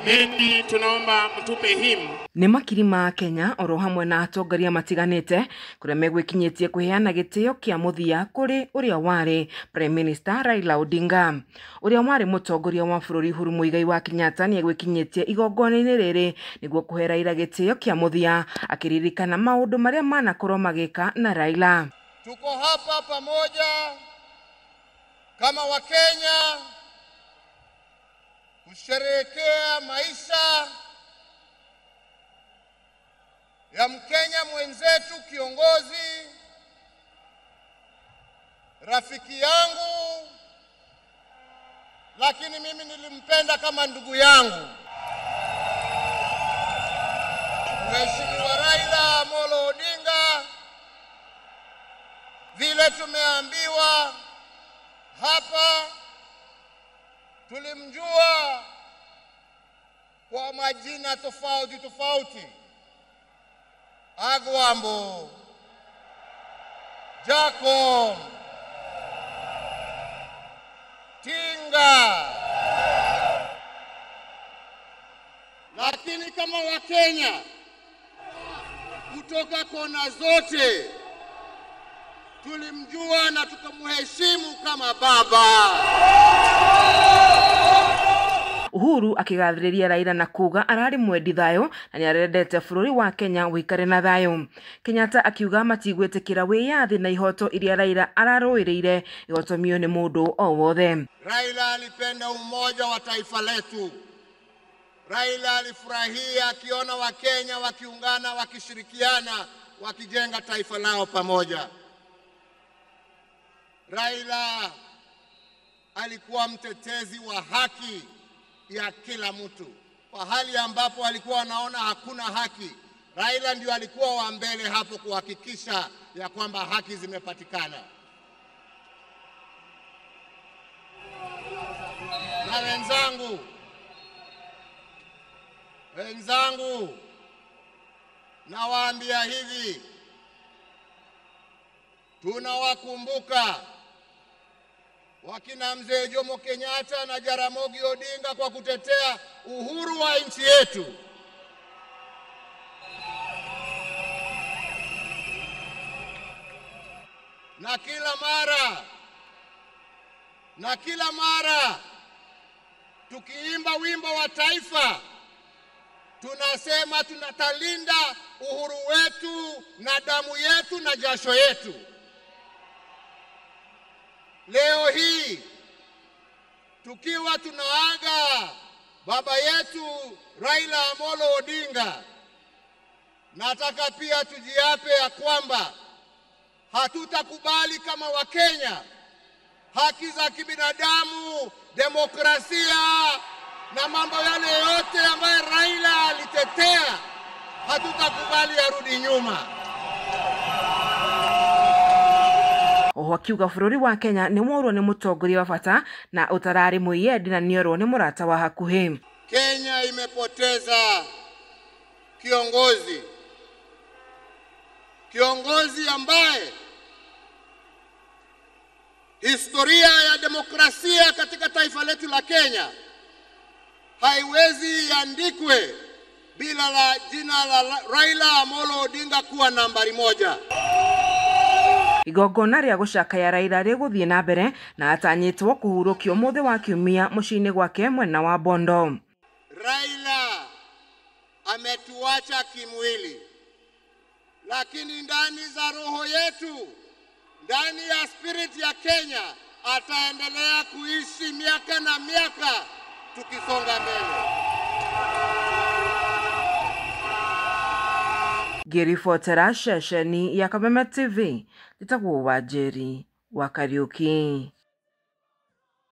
Bendi, tunaomba mtupe hymn. Nĩ makiri ma Kenya oro hamwe na atongoria matiganĩte kũrĩa megwĩkinyĩtie kũheana gĩtĩo kĩa mũthia kũrĩ ũrĩa warĩ Prime Minister Raila Odinga. Ũrĩa warĩ mũtongoria wa bũrũri Uhuru Muigai wa Kenyatta nĩegwĩkinyĩtie igongona-inĩ rĩrĩ nĩguo kũhe Raila gĩtĩo kĩa mũthia akĩririkana maũndũ marĩa manakorwo magĩka na Raila. Tuko hapa pamoja kama Wakenya kusherehekea maisha ya Mkenya mwenzetu, kiongozi, rafiki yangu, lakini mimi nilimpenda kama ndugu yangu, Mheshimiwa Raila Amolo Odinga. Vile tumeambiwa hapa, tulimjua kwa majina tofauti tofauti: Agwambo, Jacob, Tinga. Lakini kama Wakenya kutoka kona zote tulimjua na tukamheshimu kama baba. Uhuru akigathĩrĩria Raila na kuga ararĩ mwendi thayũ na nĩarendete bũrũri wa Kenya wĩikare na thayũ. Kenyatta akiuga matigwĩtĩkĩra wĩyathi na ihoto iria Raila ararũĩrĩire ihotomio nĩ mũndũ o wothe. Raila alipenda umoja wa taifa letu. Raila alifurahia akiona Wakenya wakiungana, wakishirikiana, wakijenga taifa lao pamoja. Raila alikuwa mtetezi wa haki ya kila mtu. Pahali ambapo alikuwa anaona hakuna haki, Raila ndio alikuwa wa mbele hapo kuhakikisha ya kwamba haki zimepatikana. Na wenzangu, nawaambia hivi, tunawakumbuka wakina Mzee Jomo Kenyatta na Jaramogi Odinga kwa kutetea uhuru wa nchi yetu. Na kila mara tukiimba wimbo wa taifa tunasema tunatalinda uhuru wetu na damu yetu na jasho yetu. Leo hii tukiwa tunaaga baba yetu Raila Amolo Odinga, nataka pia tujiape ya kwamba hatutakubali kama Wakenya haki za kibinadamu, demokrasia na mambo yale yote ambayo Raila alitetea, hatutakubali yarudi nyuma. Oho akiuga bũrũri wa Kenya nĩ worwo nĩ mũtongoria wa bata na ũtararĩ mwĩyendi na nĩorwo nĩ mũrata wa hakuhĩ. Kenya imepoteza kiongozi, kiongozi ambaye historia ya demokrasia katika taifa letu la Kenya haiwezi iandikwe bila la jina la Raila Amolo Odinga kuwa nambari 1. Igongona rĩa gũcakaya Raila rĩgũthiĩ na mbere na atanyĩtwo kũhurũkio ũmũthĩ wa Kiumia mũciĩ-inĩ gwake mwena wa Bondo. Raila ametuacha kimwili, lakini ndani za roho yetu, ndani ya spirit ya Kenya, ataendelea kuishi miaka na miaka tukisonga mbele. Ngĩribotera ceceni ya Kameme TV, njĩtagwo Wanjeri wa Kariuki.